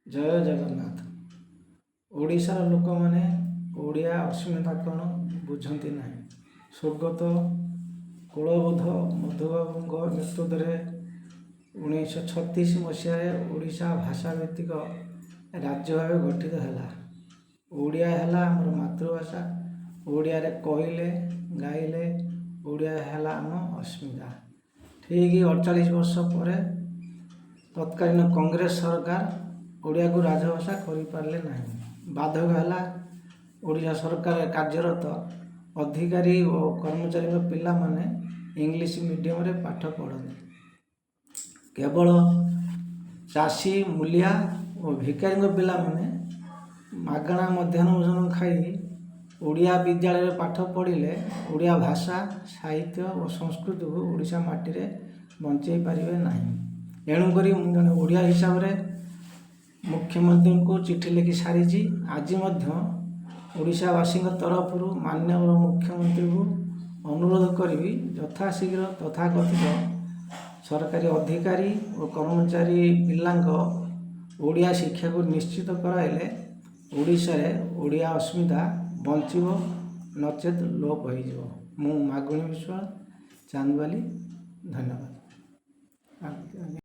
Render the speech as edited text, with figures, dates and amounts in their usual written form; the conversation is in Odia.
ଜୟ ଜଗନ୍ନାଥ। ଓଡ଼ିଶାର ଲୋକମାନେ ଓଡ଼ିଆ ଅସ୍ମିତା କ'ଣ ବୁଝନ୍ତି ନାହିଁ। ସ୍ୱର୍ଗତ କୁଳବଧୂ ମଧୁବାବୁଙ୍କ ନେତୃତ୍ୱରେ 1936 ମସିହାରେ ଓଡ଼ିଶା ଭାଷାଭିତ୍ତିକ ରାଜ୍ୟ ଭାବେ ଗଠିତ ହେଲା। ଓଡ଼ିଆ ହେଲା ଆମର ମାତୃଭାଷା। ଓଡ଼ିଆରେ କହିଲେ, ଗାଇଲେ ଓଡ଼ିଆ ହେଲା ଆମ ଅସ୍ମିତା। ଠିକ୍ 48 ବର୍ଷ ପରେ ତତ୍କାଳୀନ କଂଗ୍ରେସ ସରକାର ଓଡ଼ିଆକୁ ରାଜଭାଷା କରିପାରିଲେ ନାହିଁ। ବାଧକ ହେଲା, ଓଡ଼ିଶା ସରକାର କାର୍ଯ୍ୟରତ ଅଧିକାରୀ ଓ କର୍ମଚାରୀଙ୍କ ପିଲାମାନେ ଇଂଲିଶ ମିଡ଼ିୟମରେ ପାଠ ପଢ଼ନ୍ତି। କେବଳ ଚାଷୀ, ମୂଲିଆ ଓ ଭିକାରୀଙ୍କ ପିଲାମାନେ ମାଗଣା ମଧ୍ୟାହ୍ନ ଭୋଜନ ଖାଇ ଓଡ଼ିଆ ବିଦ୍ୟାଳୟରେ ପାଠ ପଢ଼ିଲେ ଓଡ଼ିଆ ଭାଷା, ସାହିତ୍ୟ ଓ ସଂସ୍କୃତିକୁ ଓଡ଼ିଶା ମାଟିରେ ବଞ୍ଚେଇ ପାରିବେ ନାହିଁ। ଏଣୁକରି ମୁଁ ଜଣେ ଓଡ଼ିଆ ହିସାବରେ ମୁଖ୍ୟମନ୍ତ୍ରୀଙ୍କୁ ଚିଠି ଲେଖି ସାରିଛି। ଆଜି ମଧ୍ୟ ଓଡ଼ିଶାବାସୀଙ୍କ ତରଫରୁ ମାନ୍ୟବର ମୁଖ୍ୟମନ୍ତ୍ରୀଙ୍କୁ ଅନୁରୋଧ କରିବି, ଯଥାଶୀଘ୍ର ତଥାକଥିତ ସରକାରୀ ଅଧିକାରୀ ଓ କର୍ମଚାରୀ ପିଲାଙ୍କ ଓଡ଼ିଆ ଶିକ୍ଷାକୁ ନିଶ୍ଚିତ କରାଇଲେ ଓଡ଼ିଶାରେ ଓଡ଼ିଆ ଅସ୍ମିତା ବଞ୍ଚିବ, ନଚେତ୍ ଲୋପ ହୋଇଯିବ। ମୁଁ ମାଗୁଣୀ ବିଶ୍ୱାଳ, ଚାନ୍ଦବାଲି। ଧନ୍ୟବାଦ।